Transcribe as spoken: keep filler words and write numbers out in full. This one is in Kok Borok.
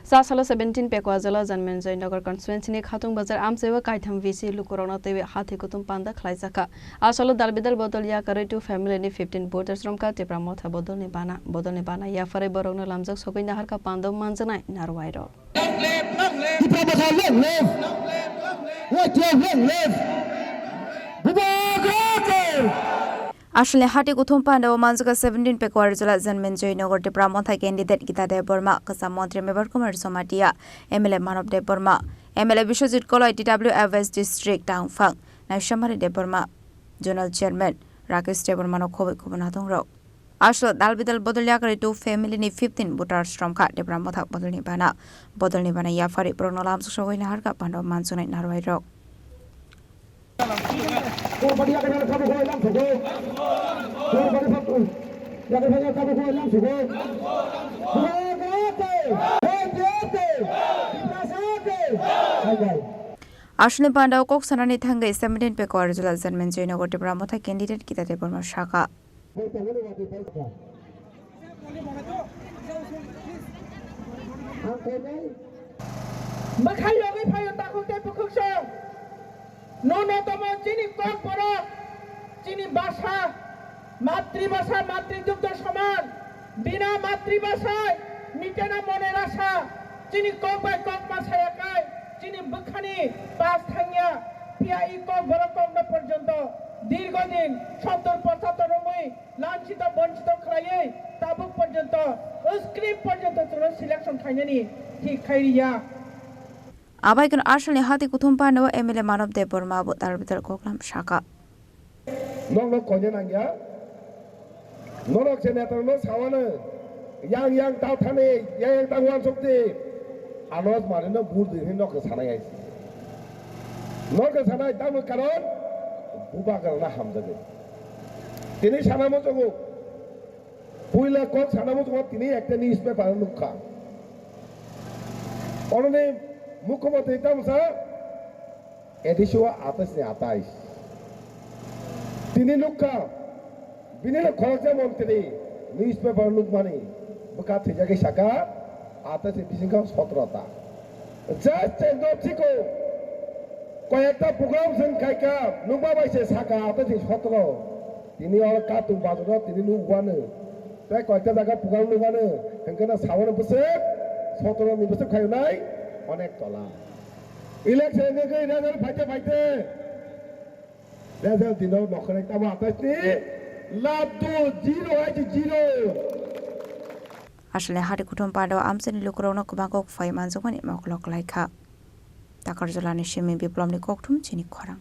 Sa salo seventeen Pekwa jala Janmenjoy Nagar constituency ni Khatung Bazar amchai o kaitham V C lukurokno teiwi hati kuthum panda khlaijakha. A salo dalbidal bodol yakarwi two family ni fifteen voters romkha Tipra Motha bodolni bana. Bodolni bana yapharwi borokno lamjak sogwi naharkha panda manjaknai narwai rok. Tipra Motha long live! Y T F long live! Bubagra ke! Aswlni hati kuthum panda o manjakha seventeen Pekwa jala Janmenjoy Nagar Tipra Motha candidate Gita Debbarma, kwcham montri Mebar Kumar Jamatia, M L A Manob Debbarma, M L A Biswajit Koloi, T W F S District Tangphang, Naishamari Debbarma, Zonal Chairman Rakesh Debbarma no khobwi khobwi nathong rok. Aswk dalbidal bodol yakarwi two family ni fifteen voters romkha Tipra Motha bodolni bana. Bodolni bana yapharwi borokno lamjak sogwi naharkha panda o manjaknai narwai rok. Aswkni panda o kok sanani thangwi seventeen Pekwa jala Janmenjoy Nagar Tipra Motha candidate Gita Debbarma sakha. Mwkhai yogwi phaio takhuk tei bukhuksong. Nono tomo chini Kokborok, chini basa, matribasa, matridugdho soman, bina matribasai, mitena mone rasa, chini kok bai kok ma saya kai, chini bwkhani pas thangya, phiya i Kokborok kokno porjonto dirgo din sottor pochattor romwi lanchito bonchito khlaiwi tabuk porjonto, o screen porjonto chwngno selection khainani thik khai riya. Abai kunu aswlni hati kuthum panda o M L A Manob Debbarma bo dalbidal koklam sakha. Nokno koina nangya. Norok se netarokno sawano, yang yang ta thani, yang yang ta uansukdi. Anos manino bur di hin nokno sanai aisi. Nokno sanai tamo karon bubagrana hamjagwi. Tini sana muchungo. Puila kok sana muchungo tini ekta newspaper nukha. Ononi mukhyamantri tamsa edisio atais ni atais. Tini nukha, bini no khoroksa montri newspaper nukmani bwkha thwijagwi saka, atais ni bisingkha sotro ta. Just and not siko, koyekta program sing khaika, nukma bai se saka, atais ni sotro. Tini oro katung bazaro tini nukmano. Tei koyekta jaga program nukmano, hwnkhe no sawano bwswk, sotro ni bwswk khainai, onek tola. Election ni gwi result phaite phaite. Result dino nokhorek tamo atais ni laddu zero hai zero. Aswlni hati kuthum panda o amchaini lukurokno kwbang kok phai manjakmani mokolo kwlaikha. Takarjalani simi Biplomni kokthum chini khorang.